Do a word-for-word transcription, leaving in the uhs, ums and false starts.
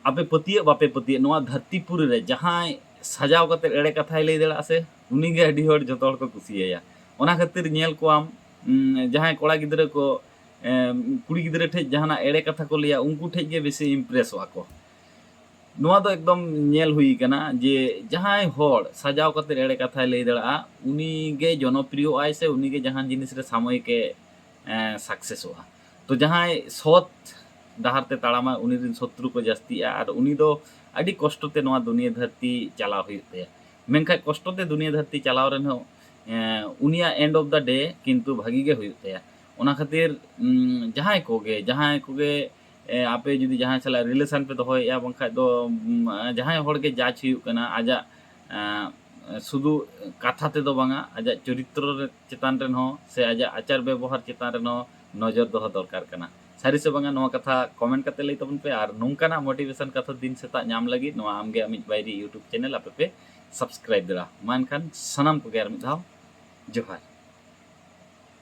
ᱟᱯᱮ ᱯᱟᱹᱛᱭᱟᱹᱜ ᱵᱟᱯᱮ ᱯᱟᱹᱛᱭᱟᱹᱜ, ᱱᱚᱣᱟ ᱫᱷᱟᱹᱨᱛᱤ ᱯᱩᱨᱤ ᱨᱮ ᱡᱟᱦᱟᱸᱭ ᱥᱟᱡᱟᱣ ᱠᱟᱛᱮ ᱮᱲᱮ ᱠᱟᱛᱷᱟᱭ ᱞᱟᱹᱭ ᱫᱟᱲᱮᱭᱟᱜᱼᱟ ᱥᱮ, ᱩᱱᱤᱜᱮ ᱟᱹᱰᱤ ᱦᱚᱲ, ᱡᱚᱛᱚ ᱦᱚᱲ ᱠᱚ ᱠᱩᱥᱤᱭᱟᱭᱟ᱾ ᱚᱱᱟ ᱠᱷᱟᱹᱛᱤᱨ ᱧᱮᱞ ᱠᱚᱣᱟᱢ, ᱩᱢ, ᱡᱟᱦᱟᱸᱭ ᱠᱚᱲᱟ ᱜᱤᱫᱽᱨᱟᱹ ᱠᱚ, ᱮᱢ, ᱠᱩᱲᱤ ᱜᱤᱫᱽᱨᱟᱹ ᱴᱷᱮᱡ ᱡᱟᱦᱟᱱᱟᱜ ᱮᱲᱮ ᱠᱟᱛᱷᱟ ᱠᱚ ᱞᱟᱹᱭᱟ, ᱩᱱᱠᱩ ᱴᱷᱮᱡ ᱜᱮ ᱵᱮᱥᱤ ᱤᱢᱯᱨᱮᱥᱚᱜᱼᱟ ᱠᱚ᱾ ᱱᱚᱣᱟ ᱫᱚ ᱮᱠᱫᱚᱢ ᱧᱮᱞ ᱦᱩᱭ ᱠᱟᱱᱟ ᱡᱮ ᱡᱟᱦᱟᱸᱭ ᱦᱚᱲ ᱥᱟᱡᱟᱣ ᱠᱟᱛᱮ ᱮᱲᱮ ᱠᱟᱛᱷᱟᱭ ᱞᱟᱹᱭ ᱫᱟᱲᱮᱭᱟᱜᱼᱟ, ᱩᱱᱤᱜᱮ ᱡᱚᱱᱚᱯᱨᱤᱭᱚᱜ ᱟᱭ ᱥᱮ ᱩᱱᱤᱜᱮ ᱡᱟᱦᱟᱱ ᱡᱤᱱᱤᱥ ᱨᱮ ᱥᱟᱢᱚᱭᱤᱠᱮ, ᱮ, ᱥᱟᱠᱥᱮᱥᱚᱜᱼᱟ᱾ ᱛᱚ ᱡᱟᱦᱟᱸᱭ ᱥᱚᱛ ᱰᱟᱦᱟᱨ ᱛᱮ ᱛᱟᱲᱟᱢᱟᱭ, ᱩᱱᱤ ᱨᱮᱱ ᱥᱚᱛᱨᱩ ᱠᱚ ᱡᱟᱹᱥᱛᱤᱜᱼᱟ ᱟᱨ ᱩᱱᱤ ᱫᱚ ᱟᱹᱰᱤ ᱠᱚᱥᱴᱚ ᱛᱮ ᱱᱚᱣᱟ ᱫᱩᱱᱤᱭᱟᱹ ᱫᱷᱟᱹᱨᱛᱤ ᱪᱟᱞᱟᱣ ᱦᱩᱭᱩᱜ ᱛᱟᱭᱟ᱾ ᱢᱮᱱᱠᱷᱟᱱ ᱠᱚᱥᱴᱚ ᱛᱮ ᱫᱩᱱᱤᱭᱟᱹ ᱫᱷᱟᱹᱨᱛᱤ ᱪᱟᱞᱟᱣ ᱨᱮᱦᱚᱸ, ᱮ, ᱩᱱᱤᱭᱟᱜ end of the day ᱠᱤᱱᱛᱩ ᱵᱷᱟᱹᱜᱤ ᱜᱮ ᱦᱩᱭᱩᱜ ᱛᱟᱭᱟ᱾ ᱚᱱᱟ ᱠᱷᱟᱹᱛᱤᱨ, ᱩᱢ, ᱡᱟᱦᱟᱸᱭ ᱠᱚᱜᱮ, ᱡᱟᱦᱟᱸᱭ ᱠᱚᱜᱮ, ᱮ, ᱟᱯᱮ ᱡᱩᱫᱤ ᱡᱟᱦᱟᱸᱭ ᱥᱟᱞᱟᱜ relation ᱯᱮ ᱫᱚᱦᱚᱭᱮᱫᱼᱟ, ᱵᱟᱝᱠᱷᱟᱡ ᱫᱚ, ᱩᱢ, ᱡᱟᱦᱟᱸᱭ ᱦᱚᱲ ᱜᱮ judge ᱦᱩᱭᱩᱜ ᱠᱟᱱᱟ, ᱟᱡᱟᱜ, ᱮ, ᱥᱩᱫᱷᱩ ᱠᱟᱛᱷᱟ ᱛᱮᱫᱚ ᱵᱟᱝᱟ, ᱟᱡᱟᱜ ᱪᱚᱨᱤᱛᱨᱚ ᱨᱮ, ᱪᱮᱛᱟᱱ ᱨᱮᱱ ᱦᱚᱸ ᱥᱮ ᱟᱡᱟᱜ ᱟᱪᱟᱨ ᱵᱮᱵᱚᱦᱟᱨ ᱪᱮᱛᱟᱱ ᱨᱮᱱ ᱦᱚᱸ ᱱᱚᱡᱚᱨ ᱫᱚᱦᱚ ᱫᱚᱨᱠᱟᱨ ᱠᱟᱱᱟ᱾ ᱥᱟᱹᱨᱤ ᱥᱮ ᱵᱟᱝᱟ, ᱱᱚᱣᱟ ᱠᱟᱛᱷᱟ comment ᱠᱟᱛᱮ ᱞᱟᱹᱭ ᱛᱟᱵᱚᱱ ᱯᱮ᱾ ᱟᱨ ᱱᱚᱝᱠᱟᱱᱟᱜ motivation ᱠᱟᱛᱷᱟ ᱫᱤᱱ ᱥᱮᱛᱟᱜ ᱧᱟᱢ ᱞᱟᱹᱜᱤᱫ ᱱᱚᱣᱟ ᱟᱢᱜᱮ ᱟᱢᱤᱡ ᱵᱟᱭᱨᱤ YouTube channel ᱟᱯᱮ ᱯᱮ subscribe ᱫᱟᱲᱮᱭᱟᱜᱼᱟ᱾ ᱢᱟ ᱮᱱᱠᱷᱟᱱ ᱥᱟᱱᱟᱢ ᱠᱚᱜᱮ ᱟᱨ ᱢᱤᱫ ᱫᱷᱟᱣ ᱡᱚᱦᱟᱨ᱾